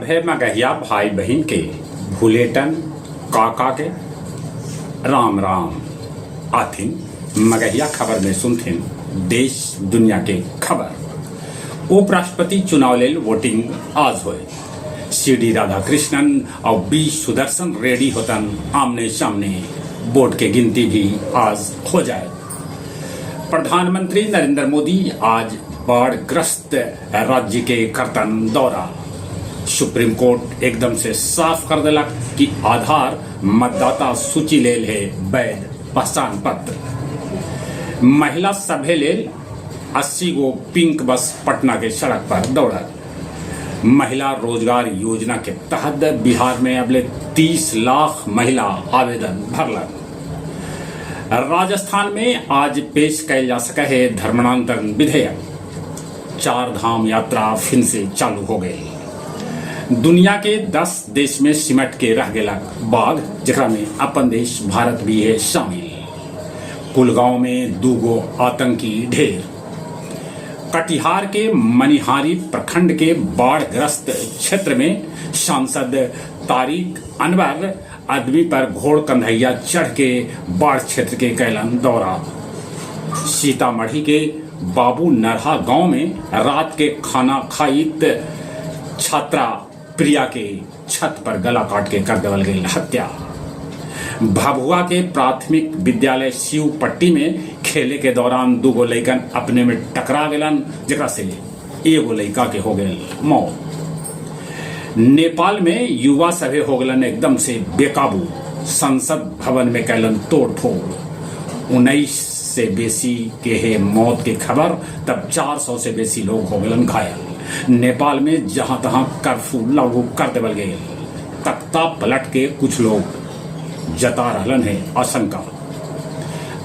सभे मगहिया भाई बहिन के भुलेटन काका के राम राम। आथिन मगहिया खबर में सुनथिन देश दुनिया के खबर। उपराष्ट्रपति चुनाव लेल वोटिंग आज होए। सी.डी. राधाकृष्णन और बी सुदर्शन रेड्डी होतन आमने सामने। वोट के गिनती भी आज हो जाए। प्रधानमंत्री नरेंद्र मोदी आज बाढ़ग्रस्त राज्य के करतन दौरा। सुप्रीम कोर्ट एकदम से साफ कर देलक कि आधार मतदाता सूची लेल है वैध पहचान पत्र। महिला सभे लेल 80 गो पिंक बस पटना के सड़क पर दौड़ल। महिला रोजगार योजना के तहत बिहार में अबले 30 लाख महिला आवेदन भरलन। राजस्थान में आज पेश कैल जा सका है धर्मांतरण विधेयक। चार धाम यात्रा फिर से चालू हो गई। दुनिया के 10 देश में सिमट के रह गेलक बाघ, जेकरा में अपन देश भारत भी है शामिल। कुलगांव में दूगो आतंकी ढेर। कटिहार के मनिहारी प्रखंड के बाढ़ग्रस्त क्षेत्र में सांसद तारिक अनवर आदमी पर घोड़ कंधैया चढ़ के बाढ़ क्षेत्र के कैलन दौरा। सीतामढ़ी के बाबू नरहा गांव में रात के खाना खाइत छात्रा प्रिया के छत पर गला काट के कर देवल गई हत्या। भभुआ के प्राथमिक विद्यालय शिवपट्टी में खेले के दौरान दूगो लइकन अपने में टकरा गेलन, जेकरा से एगो लइका के हो गेल मौत। नेपाल में युवा सभे हो गलन एकदम से बेकाबू, संसद भवन में कैलन तोड़फोड़। 19 से बेसी के है मौत के खबर, तब 400 से बेसी लोग हो गलन घायल। नेपाल में जहां तहां कर्फ्यू लागू कर देवल गए। तख्ता पलट के कुछ लोग जता रहलन है आशंका।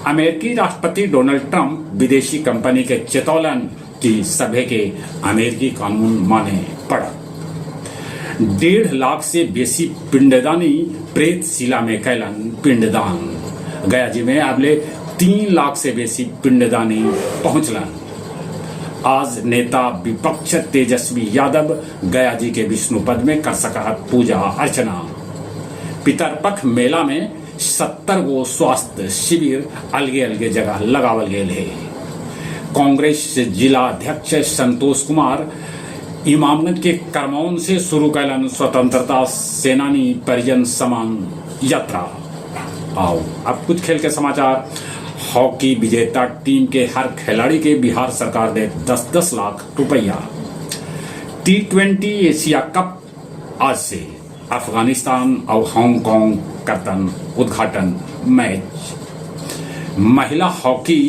अमेरिकी राष्ट्रपति डोनाल्ड ट्रंप विदेशी कंपनी के चेतौलन कि सभे के अमेरिकी कानून माने पड़त। 1.5 लाख से बेसी पिंडदानी प्रेत शिला में कैलन पिंडदान। गया जी में अबले 3 लाख से बेसी पिंडदानी पहुंचलन। आज नेता विपक्ष तेजस्वी यादव गया जी के विष्णुपद में कर सकत पूजा अर्चना। पितरपख मेला में 70 गो स्वास्थ्य शिविर अलगे अलगे जगह लगावल गेल है। कांग्रेस जिला अध्यक्ष संतोष कुमार इमामगंज के करमौन से शुरू कैलन स्वतंत्रता सेनानी परिजन समान यात्रा। आओ अब कुछ खेल के समाचार। हॉकी विजेता टीम के हर खिलाड़ी के बिहार सरकार दे 10-10 लाख रुपया। टी20 एशिया कप आज से अफगानिस्तान और हांगकांग करतन उद्घाटन मैच। महिला हॉकी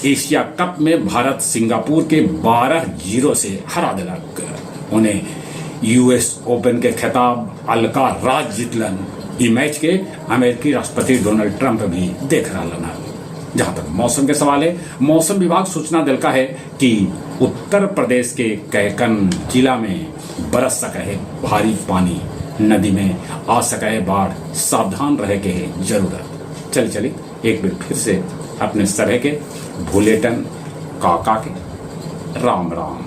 एशिया कप में भारत सिंगापुर के 12-0 से हरा दिलक। उन्हें यूएस ओपन के खिताब अलका राज जीतलन। ई मैच के अमेरिकी राष्ट्रपति डोनाल्ड ट्रंप भी देख रहा है। जहां तक मौसम के सवाल है, मौसम विभाग सूचना दिलका है कि उत्तर प्रदेश के कैकन जिला में बरस सका है भारी पानी, नदी में आ सका है बाढ़, सावधान रहे के है जरूरत। चल चली एक बार फिर से अपने सभे के भुलेटन काका के राम राम।